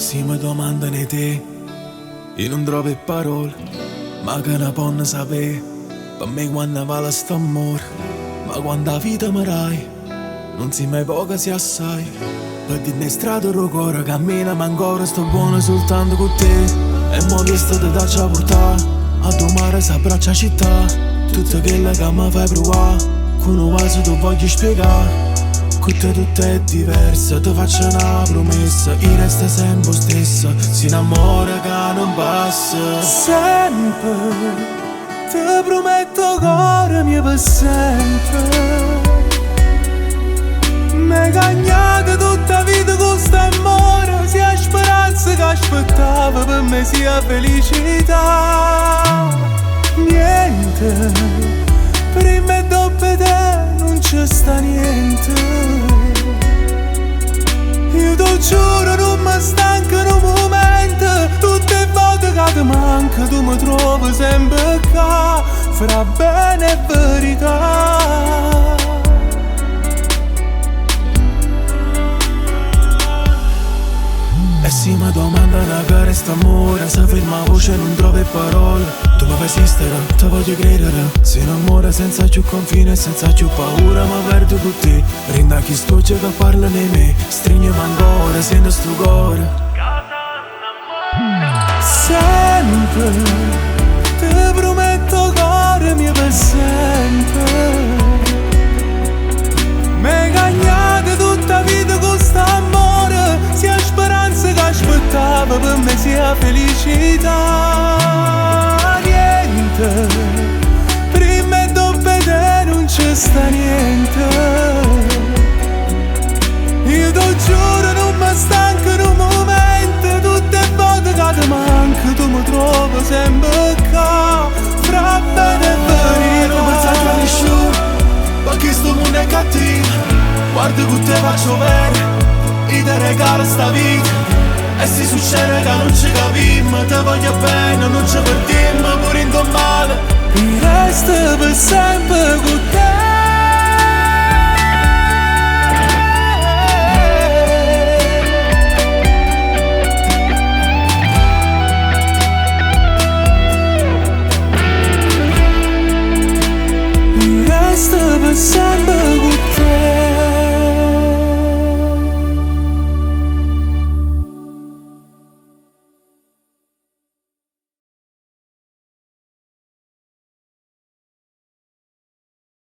Si mi domandano 'e te, io nun trovo 'e parole, ma che ne ponno sapè, pe me quanno vale st'ammore, ma quanta vita mi dai, nun si mai poca si assai, pe dint' 'e strade d' 'o core cammina, ma ancora sto buono soltanto cu te, e mo chesto te t'aggia purtà, addò 'o mare s'abbraccia 'a città, tutto chello ca me fai pruvà, cu nu vaso t' 'o voglio spiegà. Cu te tutto è diverso, te faccio na promessa, io resto sempre 'o stesso, si n'ammore ca nun passa. Sempe, te prometto core mio per sempre. M'hai cagnato tutta 'a vita con st'ammore, si 'a speranza che aspettavo per me sia felicità. Niente, prima e dopo te non c'è sta niente. Io te giuro non mi stanco un momento, tutte 'e vote che ti manca tu mi trovi sempre qua, fra bene e verità. E si mi domandano che resta amore, se ferma 'a voce nun trovo 'e parole. Tu mi fai esistere, te voglio credere. Si n'ammore senza più confine, senza più paura, ma perdo con te. Rinda chi sto che parla di me, stringi ancora, sento sto cuore. Sempre, te prometto core mio per sempre. M'hai cagnato tutta 'a vita con st'ammore, sia speranza che aspettavo per me sia felicità. Niente, prima e dopo te non c'è sta niente. Io te giuro non mi stanco un momento, tutte 'e vote che ti manca tu mi trovi sempre qua, fra bene e verità. Non pensare a nessuno, perché sto mondo è cattivo. Guarda che te faccio bene, io te regalo sta vita. E se succede che non ci capimmo, te voglio bene, non ci perdiamo, pure in male. Io resto per sempre con te. Io resto per sempre.